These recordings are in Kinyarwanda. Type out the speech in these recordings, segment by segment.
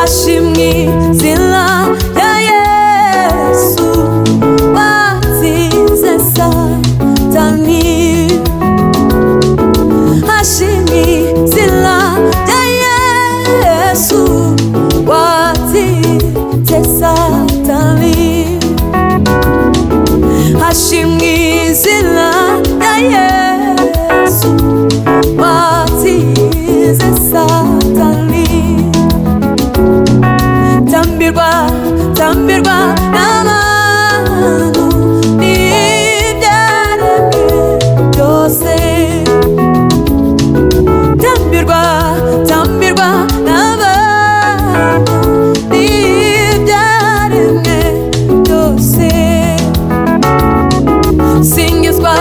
Hashimwe izina rya Yesu watsinze Satani. Hashimwe izina rya Yesu watsinze Satani. Hashimwe izina rya Yesu watsinze Satani. Tambirwa, tambirwa n'abantu n'ibyaremwe byose. Tambirwa, tambirwa n'abantu n'ibyaremwe byose. Singizwa,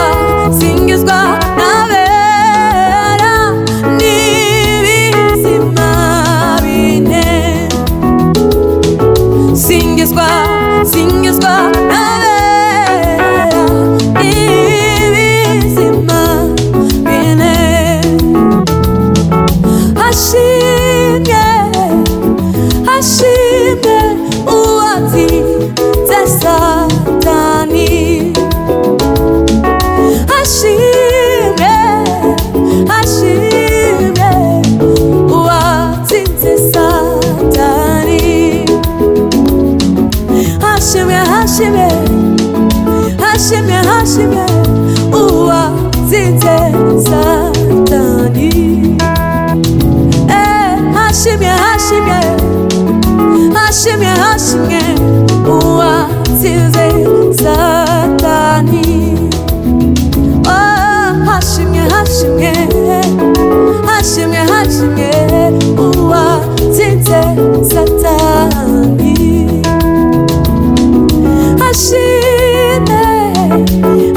singizwa n'abera n'ibizima bine. Singizwa, singizwa n'abera n'ibizima bine. Hashimwe, hashimwe uwatsinze Satani. Hashimwe, hashimwe uwatsinze Satani. Hashimwe, hashimwe, hashimwe, hashimwe uwatsinze Satani. Eh, hashimwe, hashimwe, hashimwe, hashimwe uwatsinze Satani. Oh, hashimwe, hashimwe, hashimwe, hashimwe uwatsinze Satani. Hashimwe,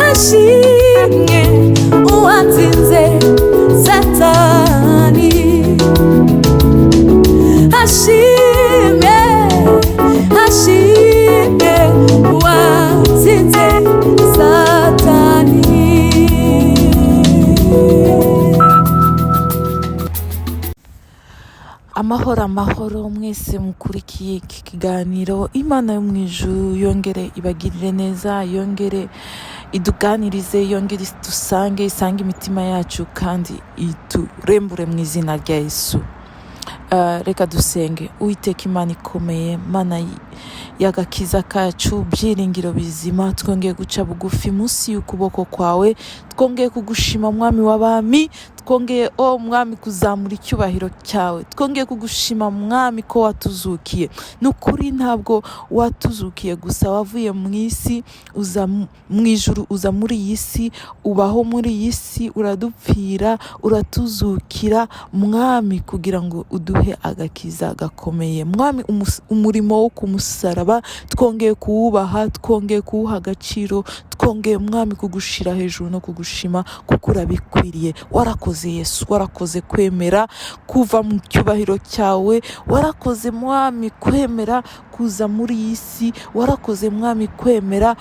hashimwe uwatsinze Satani. Hashimwe, hashimwe uwatsinze Satani. Amahoro, amahoro mwese mukurikiye iki kiganiro. Imana yo mu ijuru yongere ibagirire neza, yongere iduganirize, yongere dusange, isange imitima yacu kandi iturembure mu izina rya Yesu. Reka dusenge. Uwiteka Imana ikomeye, Mana y'agakiza kacu, byiringiro bizima, twongeye guca bugufi munsi y'ukuboko kwawe, twongeye kugushima Mwami w'abami, twongeye, o Mwami, kuzamura icyubahiro cyawe, twongeye kugushima Mwami ko watuzukiye. Ni ukuri ntabwo watuzukiye gusa, wavuye mu isi uza mu ijuru, uza muri iyi si, ubaho muri iyi si, uradupfira, uratuzukira Mwami, kugira ngo uduhe agakiza gakomeye. Mwami, umurimo wo ku musaraba twongeye kuwubaha, twongeye kuwuha agaciro, twongeye Mwami kugushira hejuru no kugushima kuko urabikwiriye. Warakoze Yesu, warakoze kwemera kuva mu cyubahiro cyawe, warakoze Mwami kwemera kuza muri iyi si, warakoze Mwami kwemera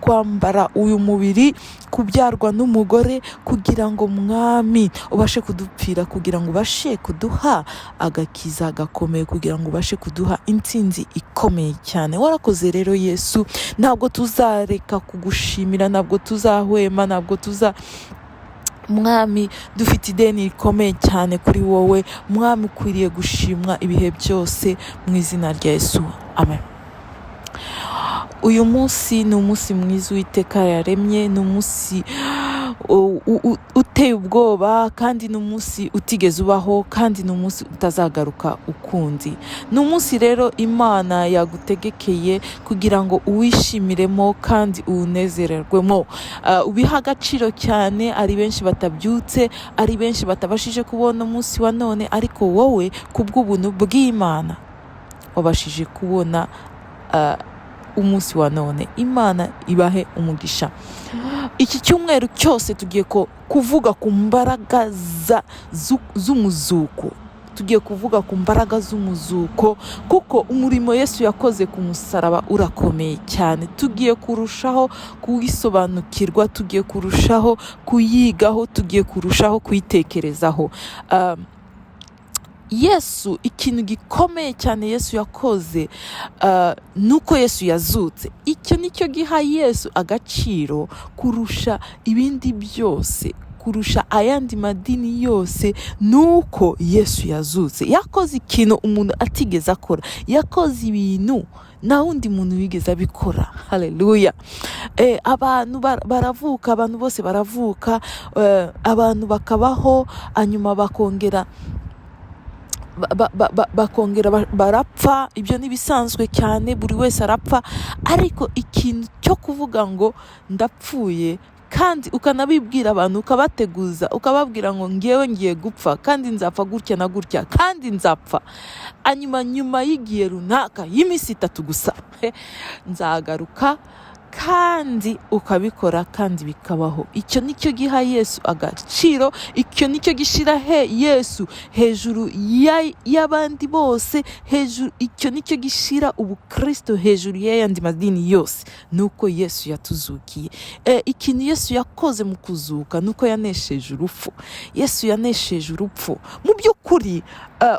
kwambara uyu mubiri, kubyarwa n'umugore, kugira ngo Mwami ubashe kudupfira, kugira ngo ubashe kuduha agakiza gakomeye, kugira ngo ubashe kuduha intsinzi ikomeye cyane. Warakoze rero Yesu, ntabwo tuzareka kugushimira, ntabwo tuzahwema, ntabwo tuza Mwami, dufite ideni rikomeye cyane kuri wowe Mwami, ukwiriye gushimwa ibihe byose mu izina rya Yesu, amen. Uyu munsi ni umunsi mwiza Uwiteka yaremye, ni umunsi uteye ubwoba, kandi ni umunsi utigeze ubaho, kandi ni umunsi utazagaruka ukundi. Ni umunsi rero Imana yagutegekeye kugira ngo uwishimiremo kandi uwunezererwemo. Ubihe agaciro cyane. Ari benshi batabyutse, ari benshi batabashije kubona umunsi wa none, ariko wowe kubw'ubuntu bw'Imana wabashije kubona umunsi wa none. Imana ibahe umugisha. Iki cyumweru cyose tugiye kuvuga ku mbaraga z'umuzuko. Tugiye kuvuga ku mbaraga z'umuzuko, kuko umurimo Yesu yakoze ku musaraba urakomeye cyane. Tugiye kurushaho kuwisobanukirwa, tugiye kurushaho kuyigaho, tugiye kurushaho kuyitekerezaho. Yesu, ikintu gikomeye cyane Yesu yakoze, nuko Yesu yazutse. Icyo nicyo giha Yesu agaciro kurusha ibindi byose, kurusha ayandi madini yose, nuko Yesu yazutse. Yakoze ikintu umuntu atigeze akora, yakoze ibintu nta wundi muntu wigeze abikora. Haleluya! Abantu baravuka, abantu bose baravuka, abantu bakabaho, hanyuma bakongera barapfa. Ibyo ni ibisanzwe cyane, buri wese arapfa. Ariko ikintu cyo kuvuga ngo ndapfuye, kandi ukanabibwira abantu, ukabateguza, ukababwira ngo ngewe ngiye gupfa, kandi nzapfa gutya na gutya, kandi nzapfa, hanyuma nyuma y'igihe runaka y'iminsi 3 gusa nzagaruka, kandi ukabikora kandi bikabaho. Icyo nicyo giha Yesu agaciro, icyo nicyo gishyira Yesu hejuru y'abandi bose, hejuru. Icyo nicyo gishyira ubukristo hejuru y'ayandi madini yose, nuko Yesu yatuzukiye. Ikintu Yesu yakoze mu kuzuka nuko yanesheje urupfu. Yesu yanesheje urupfu. Mu by'ukuri,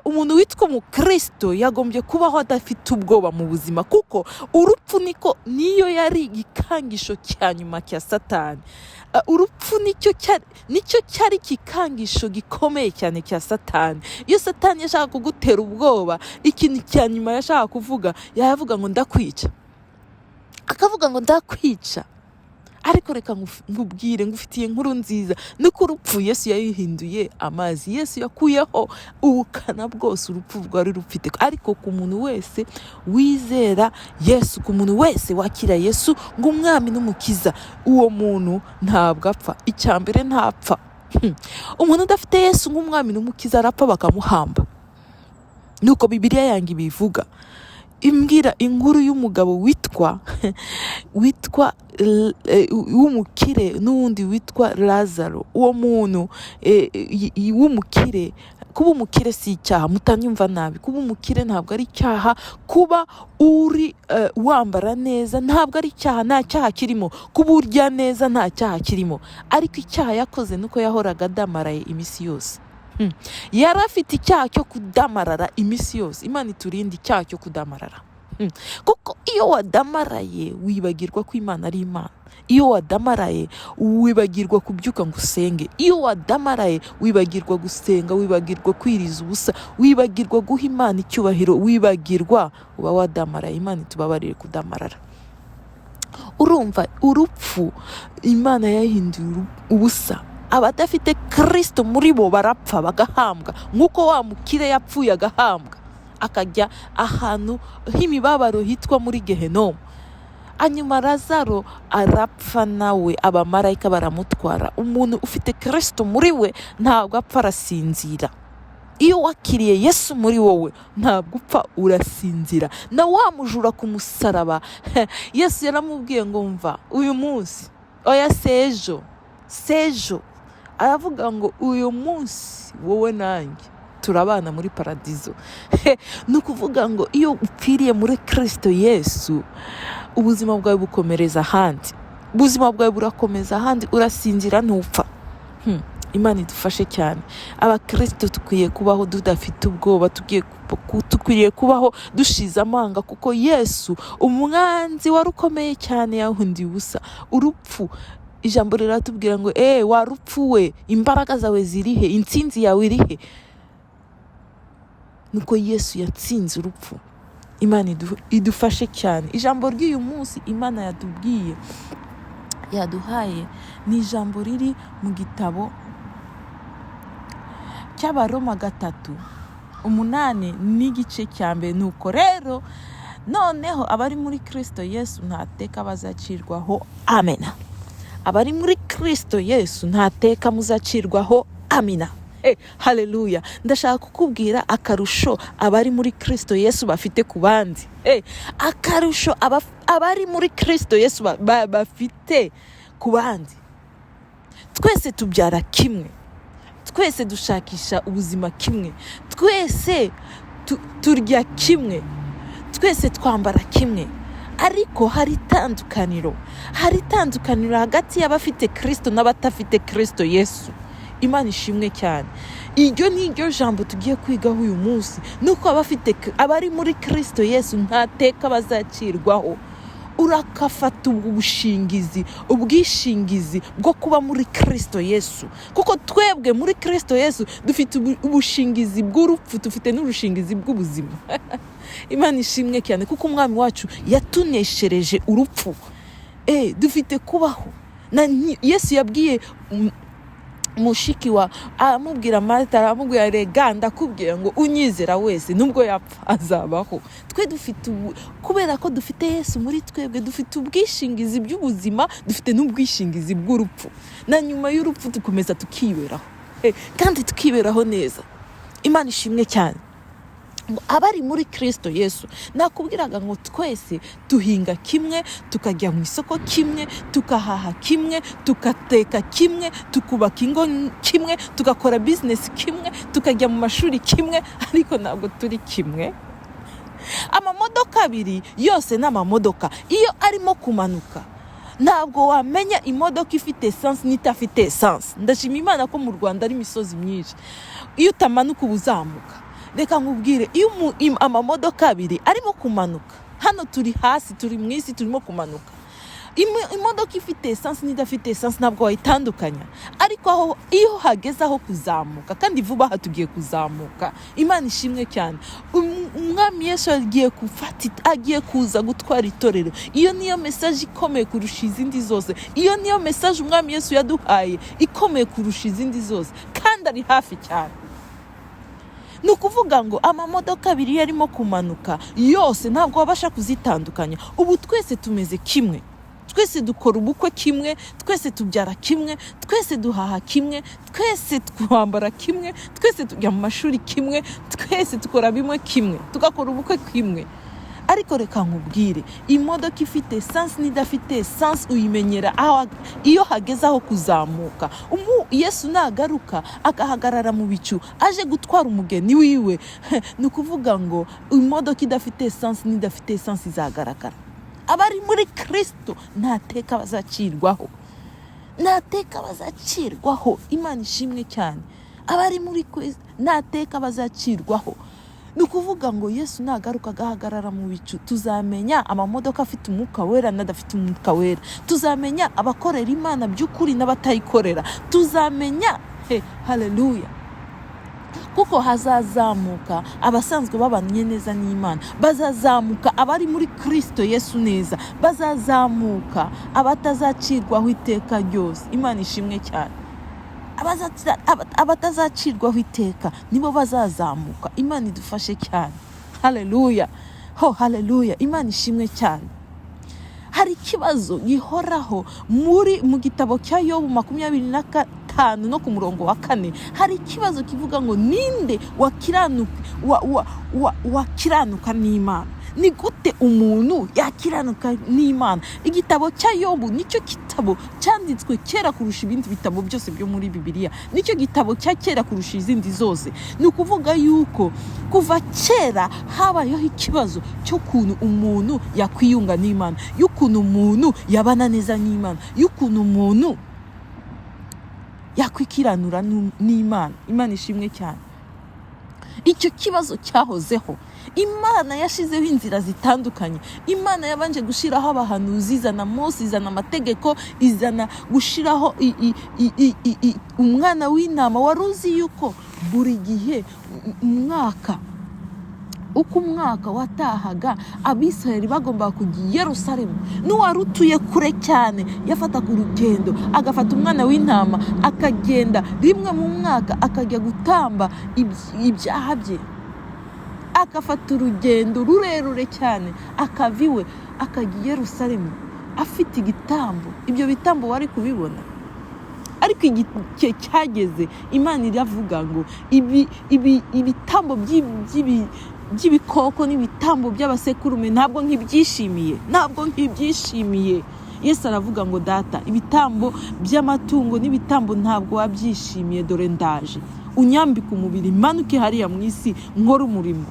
umuntu witwa umukristo yagombye kubaho adafite ubwoba mu buzima, kuko urupfu niyo yari igikangisho cya nyuma cya Satani. Urupfu nicyo cyari igikangisho gikomeye cyane cya Satani. Iyo Satani yashaka kugutera ubwoba, ikintu cya nyuma yashaka kuvuga, yavuga ngo ndakwica, akavuga ngo ndakwica. Ariko reka nkubwire, ngufitiye inkuru nziza, nuko urupfu Yesu yayihinduye amazi. Yesu yakuyeho ubukana bwose urupfu rwari rufite. Ariko ku muntu wese wizera Yesu, ku muntu wese wakira Yesu ngo umwami n'umukiza, uwo muntu ntabwo apfa. Icya mbere, ntapfa. Umuntu udafite Yesu nk'umwami n'umukiza arapfa bakamuhamba. Nuko Bibiliya yanjye ibivuga, imbwira inkuru y'umugabo witwa w'umukire n'uwundi witwa Lazaro. Uwo muntu w'umukire, kuba umukire si icyaha, mutanyumva nabi. Kuba umukire ntabwo ari icyaha, kuba uri wambara neza ntabwo ari icyaha, nta cyaha kirimo. Kuba urya neza nta cyaha kirimo. Ariko icyaha yakoze nuko yahoraga adamaraye iminsi yose. Yari afite icyaha cyo kudamarara iminsi yose. Imana iturinde icyaha cyo kudamarara. Kuko iyo wadamaraye wibagirwa ko Imana ari Imana. Iyo wadamaraye wibagirwa kubyuka ngo usenge. Iyo wadamaraye wibagirwa gusenga, wibagirwa kwiriza ubusa, wibagirwa guha Imana icyubahiro, wibagirwa, uba wadamaraye. Imana itubabarire kudamarara. Urumva, urupfu Imana yahinduye ubusa. Abadafite Kristo muri bo barapfa bagahambwa, nk'uko wa mukire yapfuye agahambwa, akajya ahantu h'imibabaro hitwa muri Gehenomu. Hanyuma Lazaro arapfa nawe, abamarayika baramutwara. Umuntu ufite Kristo muri we ntabwo apfa, arasinzira. Iyo wakiriye Yesu muri wowe ntabwo upfa, urasinzira. Na wa mujura ku musaraba, Yesu yaramubwiye ngo mva uyu munsi, oya sejo, sejo. Aravuga ngo uyu munsi wowe nanjye turabana muri paradizo. Ni ukuvuga ngo iyo upfiriye muri Kristo Yesu, ubuzima bwawe bukomereza ahandi, ubuzima bwawe burakomeza ahandi, urasinzira ntupfa. Imana idufashe cyane. Abakristo dukwiye kubaho tudafite ubwoba, dukwiriye kubaho dushize amanga, kuko Yesu umwanzi wari ukomeye cyane yahundiye ubusa. Urupfu, ijambo riratubwira ngo warupfu we, imbaraga zawe zirihe? Intsinzi yawe irihe? Nuko Yesu yatsinze urupfu. Imana idufashe cyane. Ijambo ry'uyu munsi Imana yatubwiye, yaduhaye, ni ijambo riri mu gitabo cy'Abaroma 3:8 n'igice cya mbere. Nuko rero noneho abari muri Kristo Yesu nta teka bazacirwaho. Amena. Abari muri Kristo Yesu nta teka muzacirwaho. Amina. Haleluya. Ndashaka kukubwira akarusho abari muri Kristo Yesu bafite ku bandi. Akarusho abari muri Kristo Yesu bafite ku bandi. Twese tubyara kimwe, twese dushakisha ubuzima kimwe, twese turya kimwe, twese twambara kimwe, ariko hari itandukaniro. Hari itandukaniro hagati y'abafite Kristo n'abatafite Kristo Yesu. Imana ishimwe cyane. Iryo ni ryo jambo tugiye kwigaho uyu munsi, nuko abafite, abari muri Kirisito Yesu nta teka bazacirwaho. Urakafata ubushingizi, ubwishingizi bwo kuba muri Kirisito Yesu, kuko twebwe muri Kirisito Yesu dufite ubushingizi bw'urupfu, dufite n'ubushingizi bw'ubuzima. Imana ishimwe cyane, kuko Umwami wacu yatuneshereje urupfu. Dufite kubaho. Na Yesu yabwiye mushiki wa, aramubwira Marita, aramubwira: "Rega ndakubwira ngo unyizera wese nubwo yapfa azabaho." Twe dufite ubu, kubera ko dufite Yesu muri twebwe, dufite ubwishingizi bw'ubuzima, dufite n'ubwishingizi bw'urupfu, na nyuma y'urupfu dukomeza tukiberaho, kandi tukiberaho neza. Imana ishimwe cyane. Ngo abari muri Kirisito Yesu, nakubwiraga ngo twese duhinga kimwe, tukajya mu isoko kimwe, tukahaha kimwe, tugateka kimwe, tukubaka ingo kimwe, tugakora bizinesi kimwe, tukajya mu mashuri kimwe, ariko ntabwo turi kimwe. Amamodoka abiri yose ni amamodoka, iyo arimo kumanuka ntabwo wamenya imodoka ifite esansi n'itafite esansi. Ndashima Imana ko mu Rwanda ari imisozi myinshi, iyo utamanuka uba uzamuka. Reka nkubwire, iyo amamodoka abiri arimo kumanuka, hano turi hasi, turi mu isi, turimo kumanuka, imodoka ifite esansi n'idafite esansi ntabwo wayitandukanya. Ariko aho iyo hageze aho kuzamuka, kandi vuba aha tugiye kuzamuka, Imana ishimwe cyane, Umwami Yesu agiye gufata, agiye kuza gutwara itorero. Iyo niyo message ikomeye kurusha izindi zose. Iyo niyo message Umwami Yesu yaduhaye ikomeye kurusha izindi zose, kandi ari hafi cyane. Ni ukuvuga ngo amamodoka abiri iyo arimo kumanuka yose ntabwo wabasha kuzitandukanya. Ubu twese tumeze kimwe, twese dukora ubukwe kimwe, twese tubyara kimwe, twese duhaha kimwe, twese twambara kimwe, twese tujya mu mashuri kimwe, twese dukora bimwe kimwe, tugakora ubukwe kimwe. Ariko reka nkubwire, imodoka ifite esansi n'idafite esansi uyimenyera aho iyo hageze aho kuzamuka. Yesu nagaruka agahagarara mu bicu aje gutwara umugeni wiwe, ni ukuvuga ngo imodoka idafite esansi n'idafite esansi izagaragara. Abari muri Kirisito nta teka bazacirwaho, nta teka bazacirwaho. Imana ishimwe cyane. Abari muri Kirisito nta teka bazacirwaho. Ni ukuvuga ngo Yesu nagaruka agahagarara mu bicu, tuzamenya amamodoka afite Umwuka Wera n'adafite Umwuka Wera, tuzamenya abakorera Imana by'ukuri n'abatayikorera, tuzamenya. He, haleluya! Kuko hazazamuka abasanzwe babanye neza n'Imana, bazazamuka abari muri Kirisito Yesu neza, bazazamuka abatazacirwaho iteka ryose. Imana ishimwe cyane. Abatazacirwaho iteka nibo bazazamuka. Imana idufashe cyane. Haleluya, ho haleluya! Imana ishimwe cyane. Hari ikibazo gihoraho mu gitabo cya Yobu 25 no ku murongo wa 4. Hari ikibazo kivuga ngo: "Ninde wakiranuka n'Imana? Ni gute umuntu yakiranuka n'Imana?" Igitabo cya Yobu nicyo gitabo cyanditswe kera kurusha ibindi bitabo byose byo muri Bibiliya, nicyo gitabo cya kera kurusha izindi zose. Ni ukuvuga yuko kuva kera habayeho ikibazo cy'ukuntu umuntu yakwiyunga n'Imana, y'ukuntu umuntu yabana neza n'Imana, y'ukuntu umuntu yakwikiranura n'Imana. Imana ishimwe cyane. Icyo kibazo cyahozeho. Imana yashyizeho inzira zitandukanye. Imana yabanje gushyiraho abahanuzi, izana Mose, izana amategeko, izana gushyiraho umwana w'intama. Wari uzi yuko buri gihe umwaka uko umwaka watahaga Abisirayeli bagombaga kujya i Yerusalemu, n'uwari utuye kure cyane yafataga urugendo, agafata umwana w'intama, akagenda rimwe mu mwaka akajya gutamba ibyaha bye, agafata urugendo rurerure cyane, akava iwe akajya i Yerusalemu afite igitambo. Ibyo bitambo wari kubibona. Ariko igihe cyageze Imana iravuga ngo ibitambo by'ibikoko n'ibitambo by'abasekurume ntabwo nkibyishimiye, ntabwo nkibyishimiye. Yesu aravuga ngo: "Data, ibitambo by'amatungo n'ibitambo ntabwo wabyishimiye. Dore ndaje, unyambike umubiri, manuke hariya mu isi nkore umurimo."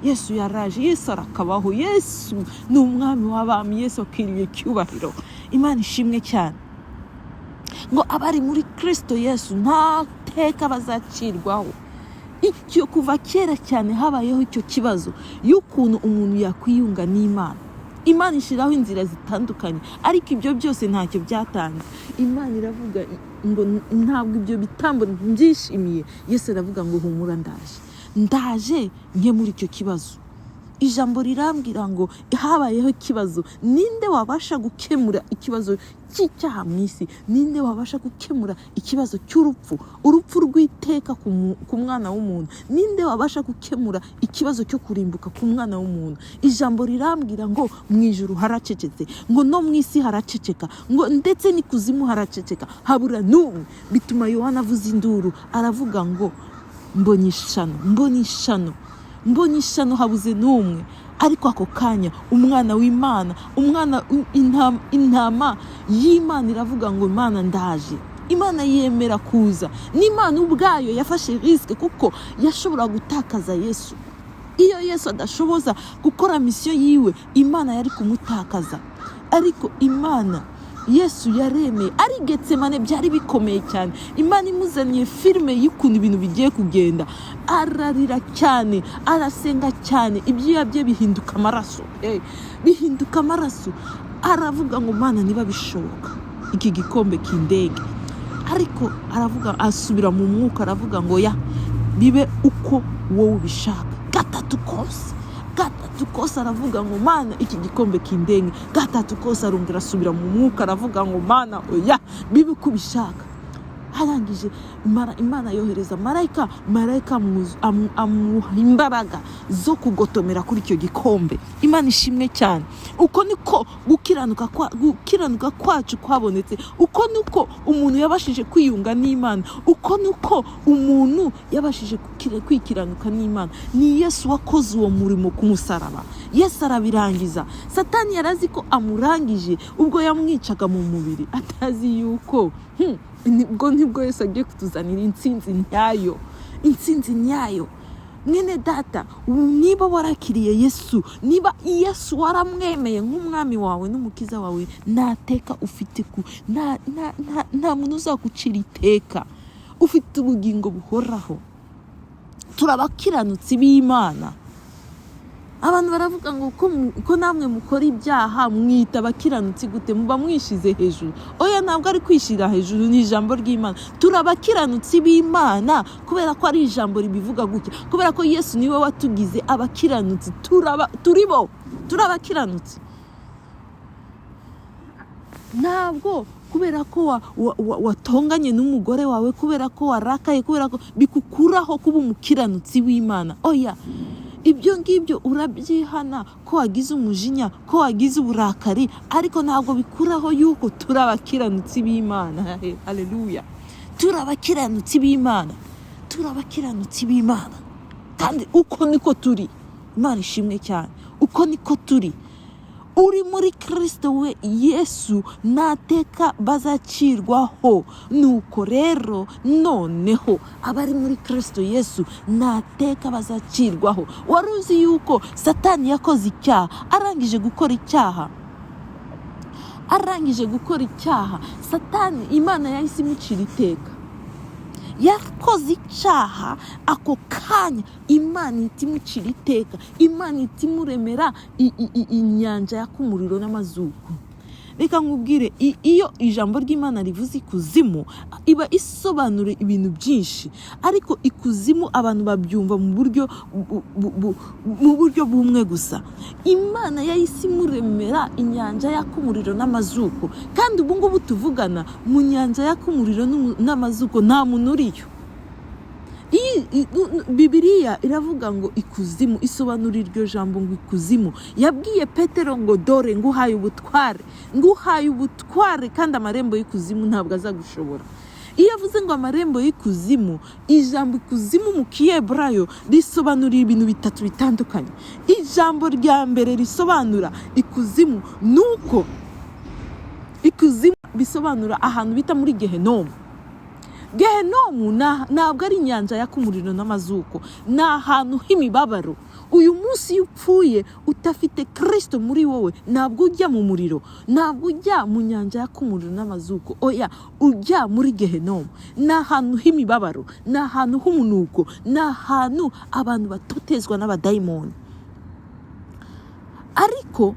Yesu yaraje, Yesu arakabaho, Yesu ni Umwami w'abami, Yesu akwiriye icyubahiro. Imana ishimwe cyane. Ngo abari muri Kirisito Yesu nta teka bazacirwaho. Icyo kuva kera cyane habayeho icyo kibazo y'ukuntu umuntu yakwiyunga n'Imana. Imana ishyiraho inzira zitandukanye, ariko ibyo byose ntacyo byatanze. Imana iravuga ngo ntabwo ibyo bitambo mbyishimiye. Yesu aravuga ngo humura, ndaje, ndaje nkemura icyo kibazo. Ijambo rirambwira ngo habayeho ikibazo. Ninde wabasha gukemura ikibazo cy'icyaha mu isi? Ninde wabasha gukemura ikibazo cy'urupfu, urupfu rw'iteka ku mwana w'umuntu? Ninde wabasha gukemura ikibazo cyo kurimbuka ku mwana w'umuntu? Ijambo rirambwira ngo mu ijuru haracecetse, ngo no mu isi haraceceka, ngo ndetse n'ikuzimu haraceceka, habura n'umwe. Bituma Yohana avuza induru, aravuga ngo mbonye ishano, mbonye ishano, mbonye ishano, habuze n'umwe. Ariko ako kanya umwana w'Imana, umwana intama y'Imana iravuga ngo Imana, ndaje. Imana yemera kuza. N'Imana ubwayo yafashe risque, kuko yashobora gutakaza Yesu. Iyo Yesu adashoboza gukora mission yiwe, Imana yari kumutakaza. Ariko Imana, Yesu yaremeye ari Getsemane. Byari bikomeye cyane. Imana imuzaniye filime y'ukuntu ibintu bigiye kugenda, ararira cyane, arasenga cyane, ibyuya bye bihinduka amaraso. Bihinduka amaraso. Aravuga ngo Mana, niba bishoboka iki gikombe kindege. Ariko aravuga, asubira mu mwuka, aravuga ngo ya bibe uko wowe ubishaka. Gatatu kose, gatatu kose aravuga ngo Mana, iki gikombe kindenge. Gatatu kose arongera asubira mu mwuka, aravuga ngo Mana, oya, bibe uko ubishaka. Arangije Imana yohereza marayika. Marayika amuha imbaraga zo kugotomera kuri icyo gikombe. Imana ishimwe cyane. Uko niko gukiranuka kwacu kwabonetse. Uko niko umuntu yabashije kwiyunga n'Imana. Uko niko umuntu yabashije kwikiranuka n'Imana. Ni Yesu wakoze uwo murimo ku musaraba. Yesu arabirangiza. Satani yarazi ko amurangije ubwo yamwicaga mu mubiri, atazi yuko nibwo Yesu agiye kutuzanira intsinzi nyayo, intsinzi nyayo. Mwene data, niba warakiriye Yesu, niba Yesu waramwemeye nk'umwami wawe n'umukiza wawe, nta teka ufite ku nta muntu uzagucira iteka. Ufite ubugingo buhoraho. Turi abakiranutsi b'Imana. Abantu baravuga ngo ko namwe mukora ibyaha mwita abakiranutsi gute? Muba mwishize hejuru. Oya, ntabwo ari kwishyira hejuru, ni ijambo ry'Imana. Turi abakiranutsi b'Imana kubera ko ari ijambo ribivuga gutya, kubera ko Yesu niwe watugize abakiranutsi. Turi bo, turi abakiranutsi. Ntabwo kubera ko watonganye n'umugore wawe, kubera ko warakaye, kubera ko bikukuraho kuba umukiranutsi w'Imana. Oya, ibyo ngibyo urabyihana ko wagize umujinya, ko wagize uburakari, ariko ntabwo bikuraho yuko turi abakiranutsi b'Imana. Haleluya! Turi abakiranutsi b'Imana, turi abakiranutsi b'Imana, kandi uko niko turi. Imana ishimwe cyane. Uko niko turi. Uri muri Kirisito we Yesu ntateka bazacirwaho. Nuko rero noneho abari muri Kirisito Yesu ntateka bazacirwaho. Wari uzi yuko Satani yakoze icyaha? Arangije gukora icyaha, arangije gukora icyaha, Satani, Imana yahise imucira iteka. Yakoze icyaha, ako kanya Imana ihita imucira iteka. Imana ihita imuremera inyanja yaka umuriro n'amazuku. Reka nkubwire, iyo ijambo ry'Imana rivuze ikuzimu, iba isobanura ibintu byinshi. Ariko ikuzimu abantu babyumva mu buryo bumwe gusa. Imana yahise imuremera inyanja yaka umuriro n'amazuku, kandi ubu ngubu tuvugana, mu nyanja yaka umuriro n'amazuku nta muntu uriyo. Bibiliya iravuga ngo ikuzimu, isobanura iryo jambo ngo ikuzimu. Yabwiye Petero ngo dore nguhaye ubutware, nguhaye ubutware, kandi amarembo y'ikuzimu ntabwo azagushobora. Iyo avuze ngo amarembo y'ikuzimu, ijambo ikuzimu mu Kiyeburayo risobanura ibintu bitatu bitandukanye. Ijambo rya mbere risobanura ikuzimu ni uko ikuzimu bisobanura ahantu bita muri Gehenomu. Gehenomu ntabwo ari inyanja yaka umuriro n'amazuko, ni ahantu h'imibabaro. Uyu munsi iyo upfuye udafite Kirisito muri wowe, ntabwo ujya mu muriro, ntabwo ujya mu nyanja yaka umuriro n'amazuko, oya, ujya muri Gehenomu. Ni ahantu h'imibabaro, ni ahantu h'umunuko, ni ahantu abantu batotezwa n'abadayimoni. Ariko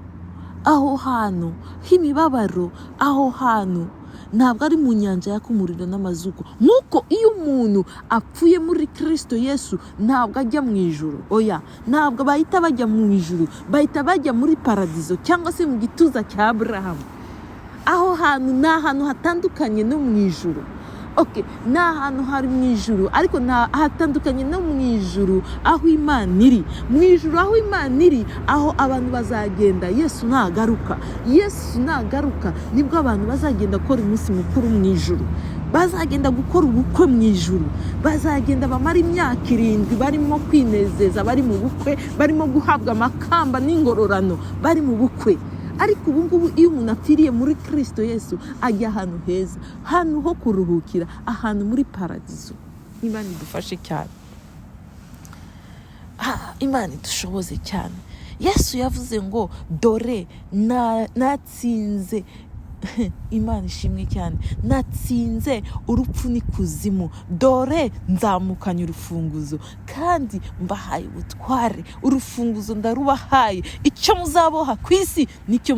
aho hantu h'imibabaro, aho hantu ntabwo ari mu nyanja yaka umuriro n'amazuko. Nk'uko iyo umuntu apfuye muri Kirisito Yesu, ntabwo ajya mu ijuru, oya, ntabwo bahita bajya mu ijuru, bahita bajya muri paradizo cyangwa se mu gituza cya Aburahamu. Aho hantu ni ahantu hatandukanye no mu ijuru. Okay, ni ahantu hari mu ijuru, ariko hatandukanye no mu ijuru aho Imana iri. Mu ijuru aho Imana iri, aho abantu bazagenda Yesu nagaruka. Yesu nagaruka nibwo abantu bazagenda gukora umunsi mukuru mu ijuru, bazagenda gukora ubukwe mu ijuru, bazagenda bamara imyaka 7 barimo kwinezeza, bari mu bukwe, barimo guhabwa amakamba n'ingororano, bari mu bukwe. Ariko ubu ngubu iyo umuntu apfiriye muri Kirisito Yesu, ajya ahantu heza, ahantu ho kuruhukira, ahantu muri paradizo. Imana idufashe cyane. Imana idushoboze cyane. Yesu yavuze ngo dore natsinze. Imana ishimwe cyane. Natsinze urupfu n'ikuzimu, dore nzamukanye urufunguzo, kandi mbahaye ubutware. Urufunguzo ndarubahaye. Icyo muzaboha ku isi nicyo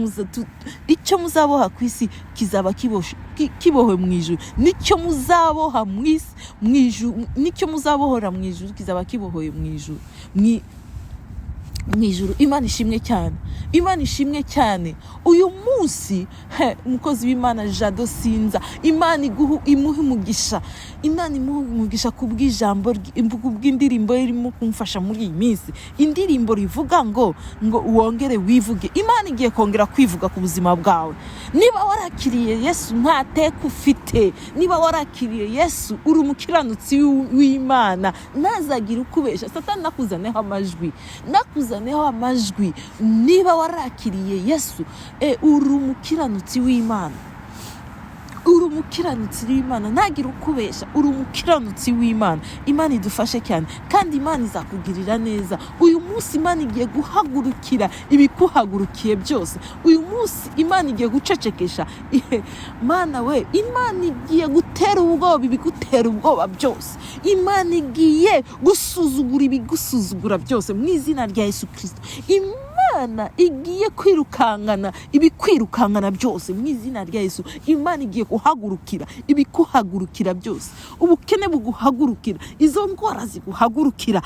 icyo muzaboha ku isi kizaba kibohwe mu ijuru, nicyo muzaboha mu isi mu ijuru, nicyo muzabohora mu ijuru kizaba kibohoye mu ijuru, mu ijuru. Imana ishimwe cyane, Imana ishimwe cyane. Uyu munsi he, umukozi w'Imana Jado Sinza, Imana imuhe umugisha, Imana imuhe umugisha kubw'ijambo kubw'indirimbo irimo kumfasha muri iyi minsi, indirimbo rivuga ngo wongere wivuge. Imana igiye kongera kwivuga ku buzima bwawe. Niba warakiriye Yesu, nta teka ufite. Niba warakiriye Yesu, uri umukiranutsi w'Imana, ntazagire ukubesha. Satani nakuzaneho amajwi, nakuzaneho amajwi. Niba warakiriye Yesu, uri umukiranutsi w'Imana, uri umukiranutsi w'Imana, ntagire ukubesha, uri umukiranutsi w'Imana. Imana idufashe cyane, kandi Imana izakugirira neza. Uyu munsi Imana igiye guhagurukira ibikuhagurukiye byose. Uyu munsi Imana igiye gucecekesha. Mana we, Imana igiye gutera ubwoba ibigutera ubwoba byose. Imana igiye gusuzugura ibigusuzugura byose mu izina rya Yesu Kirisito. Imana igiye kwirukankana ibikwirukankana byose mu izina rya Yesu. Imana igiye guhagurukira ibikuhagurukira byose. Ubukene buguhagurukira, izo ndwara ziguhagurukira,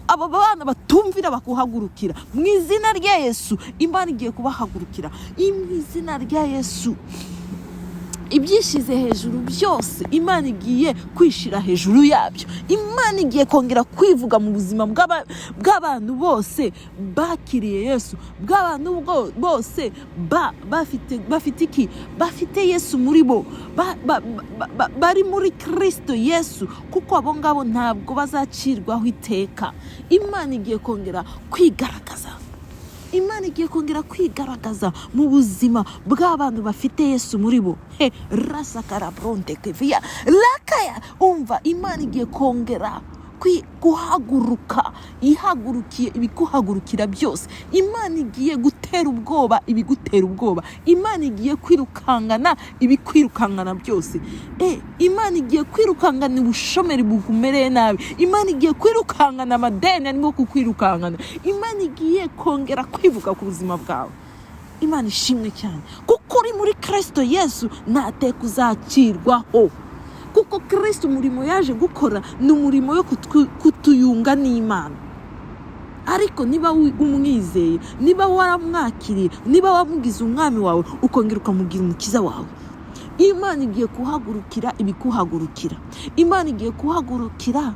aba bana batumvira bakuhagurukira mu izina rya Yesu. Imana igiye kubahagurukira mu izina rya Yesu. Ibyishyize hejuru byose Imana igiye kwishira hejuru yabyo. Imana igiye kongera kwivuga mu buzima bw'abantu bose bakiriye Yesu, bw'abantu bose bafite iki? Bafite Yesu muri bo, bari muri Kristo Yesu, kuko abo ngabo ntabwo bazacirwaho iteka. Imana igiye kongera kwigaragaza. Imana igiye kongera kwigaragaza mu buzima bw'abantu bafite Yesu muri bo. He rasakara bronte keviya lakaya. Umva, Imana igiye kongera guhaguruka, ihagurukiye ibikuhagurukira byose. Imana igiye gutera ubwoba ibigutera ubwoba. Imana igiye kwirukankana ibikwirukankana byose. Imana igiye kwirukankana ubushomeri bukumereye nabi. Imana igiye kwirukankana amadeni arimo kukwirukankana. Imana igiye kongera kwivuga ku buzima bwawe. Imana ishimwe cyane, kuko uri muri Kristo Yesu nta teka uzacirwaho, kuko Kristo umurimo yaje gukora ni umurimo wo kutuyunga n'Imana. Ariko niba umwizeye, niba waramwakiriye, niba wamugize umwami wawe, ukongera ukamugira umukiza wawe, Imana igiye kuhagurukira ibikuhagurukira. Imana igiye kuhagurukira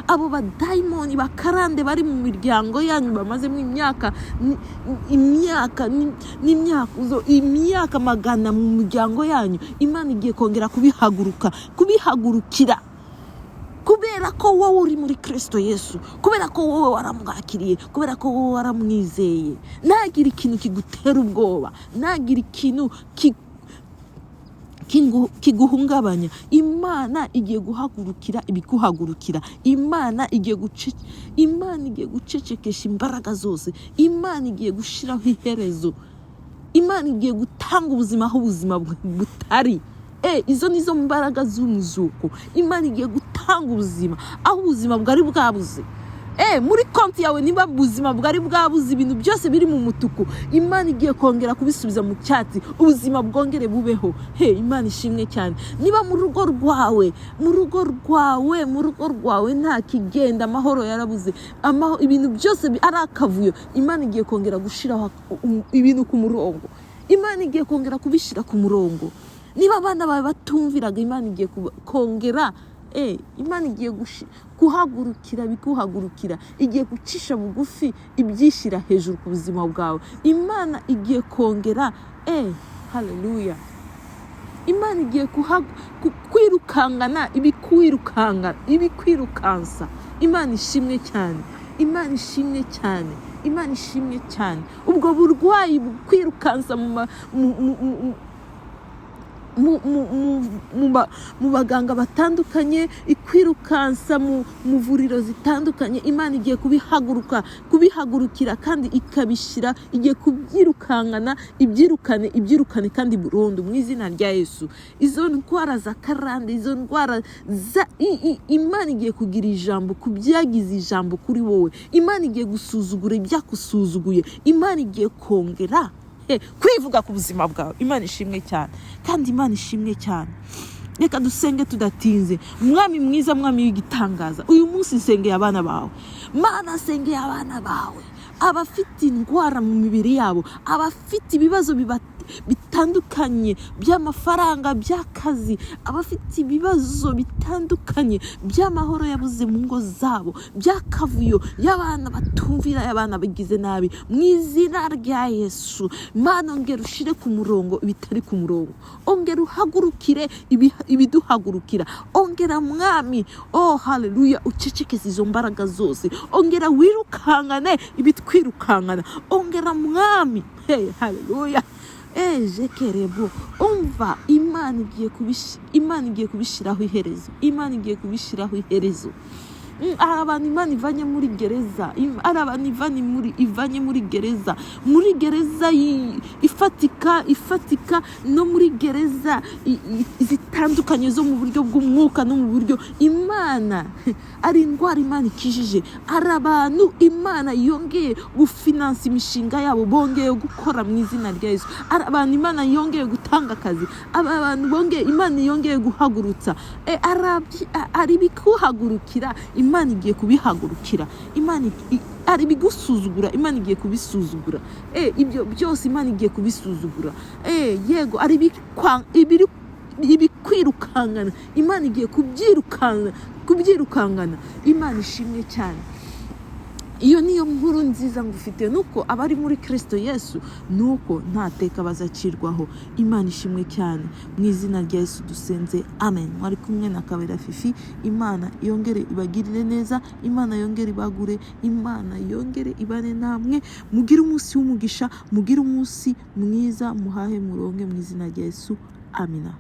abo badayimoni bakarande bari mu miryango yanyu bamazemo imyaka imyaka n'imyaka, imyaka magana mu miryango yanyu. Imana igiye kongera kubihagurukira, kubera ko wowe uri muri Kristo Yesu, kubera ko wowe waramwakiriye, kubera ko wowe waramwizeye. Ntagire ikintu kigutera ubwoba, ntagire ikintu Kiguhungabanya. Imana igiye guhagurukira ibikuhagurukira. Imana igiye gucecekesha imbaraga zose. Imana igiye gushyiraho iherezo. Imana igiye gutanga ubuzima aho ubuzima butari. Izo nizo mbaraga z'umuzuko. Imana igiye gutanga ubuzima aho ubuzima bwari bwabuze. Muri konti yawe, niba ubuzima bwari bwabuze, ibintu byose biri mu mutuku, Imana igiye kongera kubisubiza mu cyatsi, ubuzima bwongere bubeho. He, Imana ishimwe cyane. Niba mu rugo rwawe nta kigenda, amahoro yarabuze, ibintu byose ari akavuyo, Imana igiye kongera gushyiraho ibintu ku murongo. Imana igiye kongera kubishyira ku murongo. Niba abana bawe batumviraga, Imana igiye kongera, Imana igiye guhagurukira bikuhagurukira, igiye gucisha bugufi ibyishyira hejuru ku buzima bwawe. Imana igiye kongera, haleluya, Imana igiye kwirukangana ibikwirukansa. Imana ishimwe cyane, Imana ishimwe cyane, Imana ishimwe cyane. Ubwo burwayi bukwirukansa mu ma- mu- mu- mu- mu- mu- mu- mu ba- mu baganga batandukanye, ikwirukansa mu vuriro zitandukanye, Imana igiye kubihagurukira kandi ikabishyira, igiye kubyirukankana, ibyirukane, ibyirukane kandi burundu mu izina rya Yesu. Izo ndwara za karande, izo ndwara za Imana igiye kugira ijambo ku byagize ijambo kuri wowe. Imana igiye gusuzugura ibyakusuzuguye. Imana igiye kongera kwivuga ku buzima bwawe. Imana ishimwe cyane kandi Imana ishimwe cyane. Reka dusenge tudatinze. Mwami mwiza, Mwami w'igitangaza, uyu munsi nsengeye abana bawe. Mana, nsengeye abana bawe, abafite indwara mu mibiri yabo, abafite ibibazo bitandukanye by'amafaranga, by'akazi, abafite ibibazo bitandukanye by'amahoro yabuze mu ngo zabo, by'akavuyo, y'abana batumvira, y'abana bagize nabi, mu izina rya Yesu, Mana, ongera ushyire ku murongo ibitari ku murongo, ongera uhagurukire ibiduhagurukira, ongera, Mwami, oh haleluya, ucecekeze izo mbaraga zose, ongera wirukankane ibitwirukankana, ongera, Mwami, hey, haleluya, ejekerebo. Umva, Imana igiye kubishyiraho iherezo. Imana igiye kubishyiraho iherezo. Hari abantu Imana ivanye muri gereza, hari abantu ivanye muri gereza ifatika, no muri gereza zitandukanye zo mu buryo bw'umwuka no mu buryo Imana, ari indwara Imana ikijije, hari abantu Imana yongeye gufinansa imishinga yabo, bongeye gukora mu izina rya Yesu. Hari abantu Imana yongeye gutanga akazi, aba bantu bongeye, Imana yongeye guhagurutsa. Hari ibikuhagurukira, Imana igiye kubihagurukira. Imana hari ibigusuzugura, Imana igiye kubisuzugura. Ibyo byose Imana igiye kubisuzugura. Yego, hari ibikwirukankana, Imana igiye kubyirukankana. Imana ishimwe cyane. Iyo niyo nkuru nziza ngufite, nuko abari muri Kirisito Yesu, nuko nta teka bazacirwaho. Imana ishimwe cyane. Mu izina rya Yesu dusenze, amen. Mwari kumwe na Kabera Fifi. Imana yongere ibagirire neza, Imana yongere ibagure, Imana yongere ibane namwe. Mugire umunsi w'umugisha, mugire umunsi mwiza, muhahe muronke mu izina rya Yesu, amina.